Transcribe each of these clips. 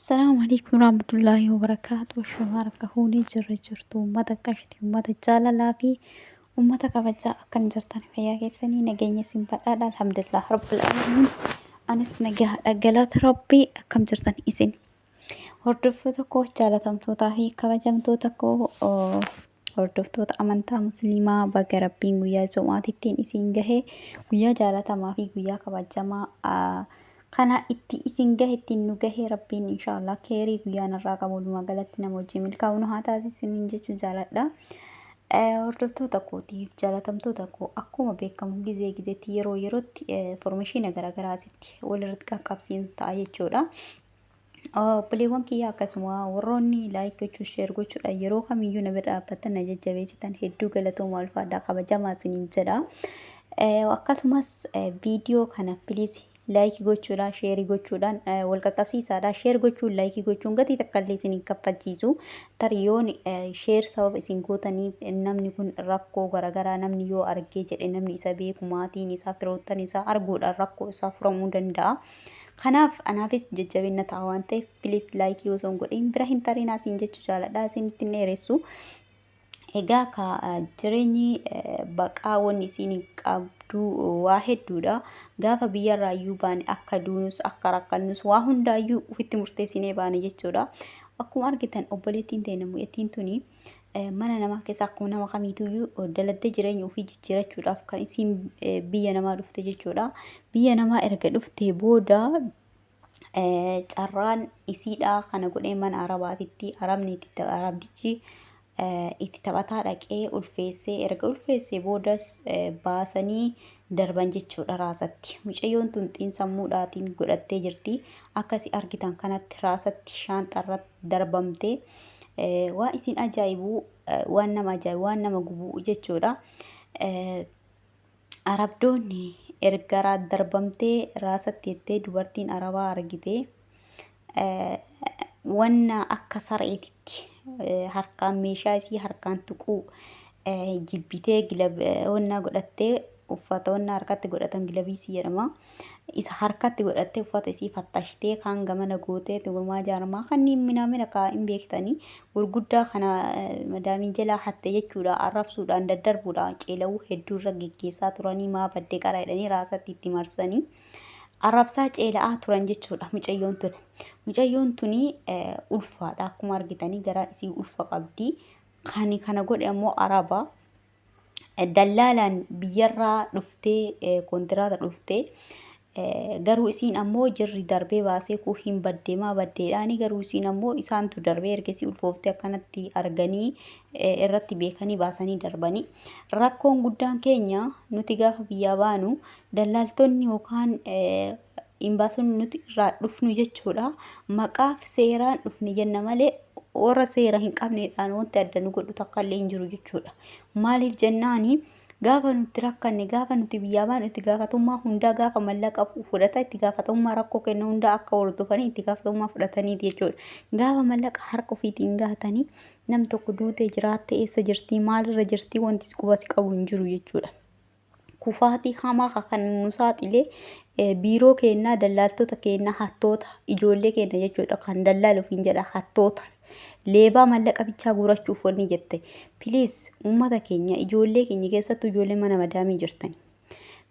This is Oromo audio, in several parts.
Assalaamu alaikum warahmatullaahi wabarakaatu. Shamaa harka fuunee jirra jirtu uummata qashtii, uummata jaalalaa fi uummata kabajaa, akkam jirtan? Fayyaa keessanii? Nageenya isin badhaadha. Alhamdulillah rabbil aalamiin. Anis nagaadha, galata rabbii. Akkam jirtan isin? Hordoftoota koo jaalatamtootaa fi kabajamtoota koo, hordoftoota amantaa musliimaa, baga rabbiin guyyaa Jum'aatittiin isin gahe. Guyyaa jaalatamaa fi guyyaa kabajamaa kana itti isin gahe, ittiin nu gahe rabbiin, inshaallah keerii guyyaa narraa qabu walumaa galatti nama hojii milkaa'u nu haa taasisiniin jechuu jaaladha. Hordoftoota kootiif jaalatamtoota koo, akkuma beekamu gizee gizeetti, yeroo yerootti information garaagaraa asitti walirratti qaqqabsiisu ta'a jechuudha. Obboleewwan kiyya, akkasuma warroonni like gochuu, share gochuudhaan yeroo kamiyyuu na bira dhaabbattan, na jajjabeessitan, hedduu galatooma, ulfaadhaa, kabajamaa isiniin jedha. Akkasumas viidiyoo kana please like gochuudhaan, share gochuudhaan wal qaqqabsiisaadha. Share gochuun, like gochuun gatii takka illee isin hin kaffalchiisu. Tarii yoon share sababa isin gootaniif namni kun rakkoo garaagaraa namni yoo argee jedhe, namni isa beeku, maatiin isaa, firoottan isaa arguudhaan rakkoo isaa furamuu danda'a. Kanaaf anaafis jajjabina ta'a waan ta'eef, please like osoo hin godhin bira hin tarinaa siin jechuu jaaladha. Isinitti hin dheeressu. Egaa ka jireenyi baqaa wanni isiin qabdu waa hedduudha. Gaafa biyyarraa iyyuu baane akka duunus, akka rakkannus, waa hundaayyuu ofitti murteessinee baane jechuudha. Akkuma argitan obboleettiin teenya mu'ettiin tuni mana namaa keessa akkuma nama kamiituyyuu daladdee jireenya ofii jijjiirachuudhaaf kan isiin biyya namaa dhufte jechuudha. Biyya namaa erga dhuftee booda carraan isiidhaa kana godhee mana arabaatitti arabni itti arabdichi itti taphataa dhaqee ulfeessee, erga ulfeessee boodas baasanii darban jechuudha raasatti. Mucayyoon tun xiinsammuudhaatiin godhattee jirti. Akkasi argitan kanatti raasatti shaanxarratti darbamtee, waan isin ajaa'ibu, waan nama ajaa'ibu, waan nama gubu jechuudha. Arabdoonni erga darbamtee raasatti jettee dubartiin arabaa argite, wanna akka sareetitti harkaan meeshaa isii harkaan tuquu jibbitee, wanna godhattee, uffata wanna harkatti godhatan gilabiisii jedhama. Isa harkatti godhattee, uffata isii fattashtee, kaan gamana gootee, gurmaa jaarmaa kanneen minaamina kaa hin beektanii gurguddaa kana madaamii jalaa hatte jechuudha. Arrabsuudhaan, daddarbuudhaan, ceelawuu hedduu irra geggeessaa turanii, maa baddee qara jedhanii raasatti itti marsanii arrabsaa ceela'aa turan jechuudha mucayyoon tun. Mucayyoon tuni ulfaadha, akkuma argitanii garaa isii ulfa qabdi. Kan kana godhe ammoo araba. Dallaalaan biyyarraa dhuftee, kontiraata dhuftee, garuu isiin ammoo jirri darbee baasee kuu hin baddeemaa baddeedhaani, garuu isiin ammoo isaantu darbee ergasii ulfooftee akkanatti arganii irratti beekanii baasanii darbanii. Rakkoon guddaan keenya nuti gaafa biyyaa baanu dallaaltonni yookaan imbaasonni nuti irraa dhufnu jechuudha. Maqaaf seeraan dhufne jenna malee warra seera hin qabneedhaan wanti adda nu godhu takka illee hin jiru jechuudha. Maaliif jennaani, gaafa nuti rakkanne, gaafa nuti biyyaa baanu, itti gaafatamummaa hundaa gaafa mallaqa fudhata, itti gaafatamummaa rakkoo kennu hundaa akka hordofanii itti gaafatamummaa fudhataniiti jechuudha. Gaafa mallaqa harka ofiitiin gahatanii nam tokko duutee jiraattee, eessa jirtii, maalirra jirtii, wanti quba si qabu hin jiru jechuudha. Kufaatii hamaa kan nu saaxilee biiroo keennaa, dallaaltota keennaa, hattoota ijoollee keenya jechuudha, kan dallaalu ofiin jedha, hattoota leebaa mallaqa bichaa guurachuuf wanni jette. Please uummata keenya, ijoollee keenya, keessattuu ijoollee mana madaamii jirtani.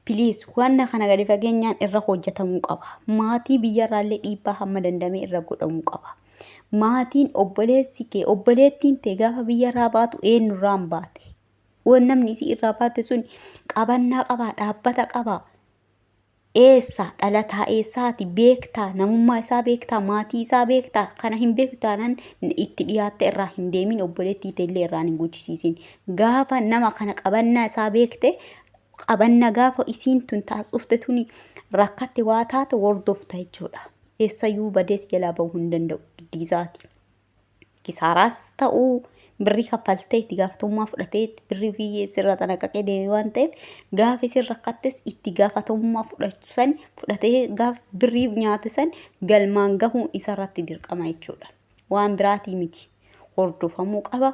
Please wanna kana gadi fageenyaan irra hojjetamuu qaba. Maatii biyyarraallee dhiibbaa hamma dandamee irra godhamuu qaba. Maatiin, obboleessi kee, obboleettiin tee gaafa biyyarraa baatu eenyurraan baate? Waan namni isii irraa baate sun qabannaa qabaa, dhaabbata qabaa. Eessa dhalataa, eessaati beektaa, namummaa isaa beektaa, maatii isaa beektaa? Kana hin beektu taanaan itti dhiyaatte irraa hin deemin, obboleettii teellee irraan hin guchisiisin. Gaafa nama kana qabannaa isaa beekte, qabannaa gaafa isiin tun taas dhufte tuni rakkatte waa taate hordofta jechuudha. Eessayyuu badees jalaa bahuu hin danda'u giddiisaati. Kisaaraas ta'uu birrii kaffaltee itti gaafatamummaa fudhatee, birrii ofii sirra xanaqaqee deeme waan ta'eef, gaafa isin rakkattes itti gaafatamummaa fudhatu san fudhatee, gaafa birrii nyaate san galmaan gahuun isarratti dirqama jechuudha. Waan biraatii miti. Hordofamuu qaba.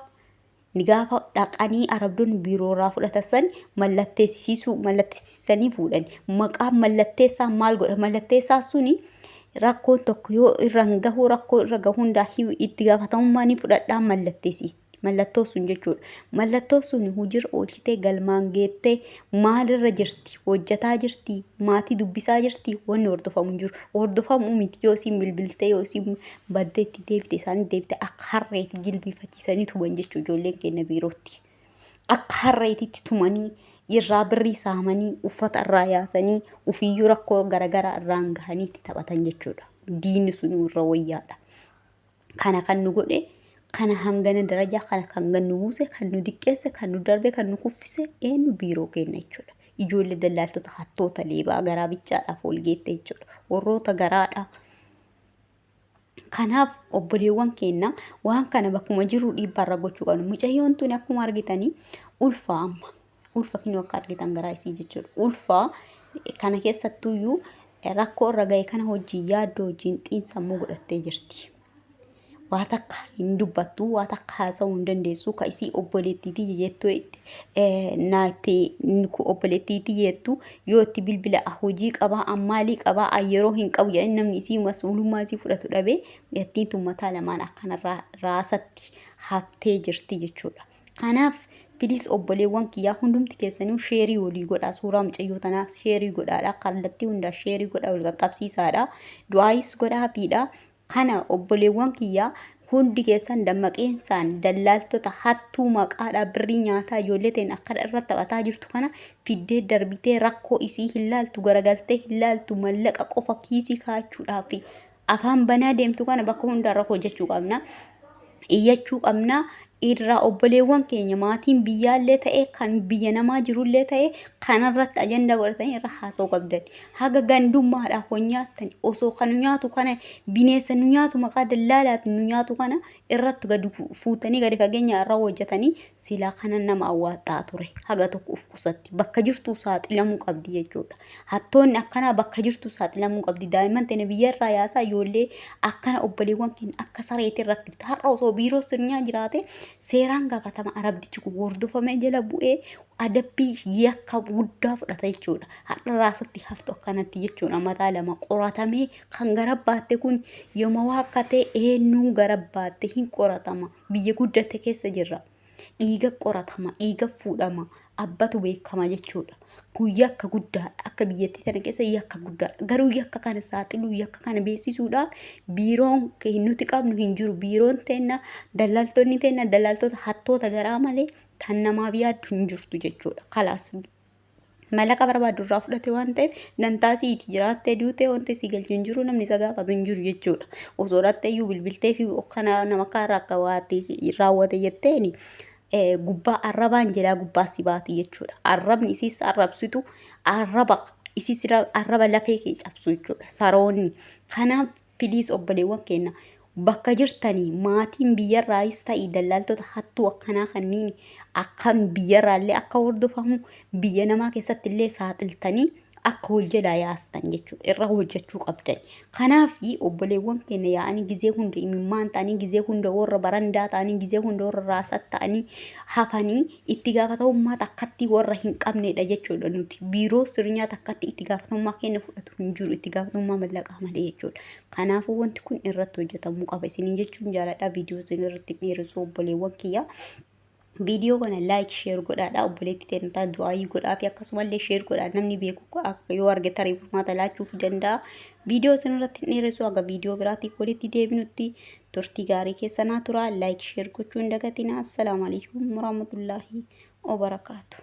Ni gaafa dhaqanii arabdoonni biiroo irraa fudhatan san mallatteessisuu, mallatteessisanii fuudhan. Maqaan mallatteessaa maal godha? Mallatteessaa suni Rakkoon tokko yoo irra hin gahuu, rakkoo irra gahu hundaa itti gaafatamummaa ni fudhadhaa mallatteessi. Mallattoo sun jechuudha. Mallattoo sun hojiirra oolchitee galmaan geettee maalirra jirti? Hojjataa jirti? Maatii dubbisaa jirti? Wanni hordofamu hin jiru. Hordofamuu miti, yoo isiin bilbiltee, yoo isiin baddee itti deebite, isaanii deebite, akka harreetti jilbiifachiisanii tuman jechuudha ijoolleen keenya biirootti. Akka harreetitti tumanii irraa birrii saamanii, uffata irraa yaasanii, ofiiyyuu rakkoo garaagaraa irraan gahanii itti taphatan jechuudha. Diinni sun irra wayyaadha. Kana kan nu godhe, kana hangana darajaa kana kan nu buuse, kan nu diqqeesse, kan nu darbe, kan nu kuffise eenyu? Biiroo keenya jechuudha. Ijoollee dallaaltota hattoota leebaa garaa bichaadhaaf ol geette jechuudha. Warroota garaadha. Kanaaf obboleewwan keenya, waan kana bakkuma jiru dhiibbaarra gochuu qabna. Mucayyoon tun akkuma argitanii ulfaa amma. Ulfa kinoo akka argitan garaa isii jechuudha. Ulfaa kana keessattuyyuu rakkoo irra ga'e kana hojii yaaddoo hojiin xiinsammuu godhattee jirti. Waa takka hin dubbattu, waa takka haasa'uu hin dandeessu. Ka isii obboleettiitii jettu, naatti obboleettiitii jettu, yoo itti bilbila hojii qabaa, ammaalii qabaa, yeroo hin qabu jedhanii, namni isii mas'uulummaa isii fudhatu dhabee, yattiin tun mataa lamaan akkana raasatti haftee jirti jechuudha. Kanaaf please, obboleewwan kiyyaa, hundumti keessanuu share walii godhaa. Suuraa mucayyoo tanaa share godhaadha. Kallattii hundaa share godhaa, wal qaqqabsiisaadha. Du'aayis godhaafiidha. Kana obboleewwan kiyyaa hundi keessan dammaqeensaan dallaaltota hattuu maqaadhaa birrii nyaataa ijoollee ta'in akkana irra taphataa jirtu kana fiddee darbitee rakkoo isii hin laaltu, garagaltee hin laaltu, mallaqa qofa kiisii kaa'achuudhaaf afaan banaa deemtu kana bakka hundaarra hojjechuu qabna. Iyyachuu qabna. Irraa obboleewwan keenya maatiin biyyaallee ta'e, kan biyya namaa jirullee ta'e, kanarratti ajandaa godhatanii irra haasa'uu qabdan. Haga gandummaadhaaf hon nyaattan osoo kan nu nyaatu kana, bineensa nu nyaatu, maqaa dallaalaatiin nu nyaatu kana irratti gadi fuutanii gadi fageenya irra hojjetanii silaa kana nama awwaaxxaa ture. Haga tokko of qusatti bakka jirtu saaxilamuu qabdi jechuudha. Hattoonni akkanaa bakka jirtu saaxilamuu qabdi. Daa'imman teenya biyyarraa yaasaa, ijoollee akkana obboleewwan keenya akka sareetiin rakkiftu. Har'a osoo biiroo sirnyaa jiraate seeraan gaafatama. Arabdichi kun hordofamee jala bu'ee adabbii yakka guddaa fudhata jechuudha. Har'a raasatti haftu akkanatti jechuudha. Mataa lama qoratamee kan gara baatte kun yooma waa akka ta'e eenyuun gara baatte hin qoratama. Biyya guddatte keessa jirra. Dhiiga qoratama, dhiiga fuudhama, abbatu beekama jechuudha. Kun yakka guddaadha. Akka biyyattii tana keessa yakka guddaadha. Garuu yakka kana saaxiluu, yakka kana beeksisuudhaaf biiroon nuti qabnu hin jiru. Biiroon teenna, dallaaltonni teenna dallaaltota hattoota garaa malee tan namaaf yaaddu hin jirtu jechuudha. Kalaas, mallaqa barbaadu irraa fudhate waan ta'eef dantaa siiti jiraattee duutee wanti si galchu hin jiru, namni isa gaafatu hin jiru jechuudha. Osoo dhattee iyyuu bilbiltee fi kana nama kaarraa akka waatti raawwate jetteeni gubbaa arrabaan jedhaa gubbaa si baati jechuudha. Arrabni isiis arrabsitu arraba isiis arraba lafee kee cabsu jechuudha. Saroonni. Kanaaf please, obboleewwan keenya bakka jirtanii, maatiin biyyarraayis ta'ii, dallaaltota hattuu akkanaa kanneen akkam biyyarraallee akka hordofamu, biyya namaa keessatti illee saaxiltanii akka wal jalaa yaastan jechuudha, irra hojjechuu qabdan. Kanaaf obboleewwan keenya yaa'anii gizee hunda imimmaan ta'anii, gizee hunda warra barandaa ta'anii, gizee hunda warra raasat ta'anii hafanii itti gaafatamummaa takkatti warra hin qabnedha jechuudha nuti. Biiroo sirnyaa takkatti itti gaafatamummaa keenya fudhatu hin jiru, itti gaafatamummaa mallaqaa malee jechuudha. Kanaafuu wanti kun irratti hojjetamuu qaba isiniin jechuun jaaladha. Viidiyoo isin irratti dheeressu, obboleewwan kiyya. Viidiyoo kana like, share godhaadha. Obboleettii teenyataa du'aayii godhaa fi akkasumallee share godhaa, namni beeku akka yoo arge tarii furmaata laachuu fi danda'a. Viidiyoo isin irratti hin dheeressu. Haga viidiyoo biraatiin walitti deebinutti turtii gaarii keessanaa tura. Like, share gochuu hin dagatinaa. Assalaamu alaikum warahmatullaahi wabarakaatu.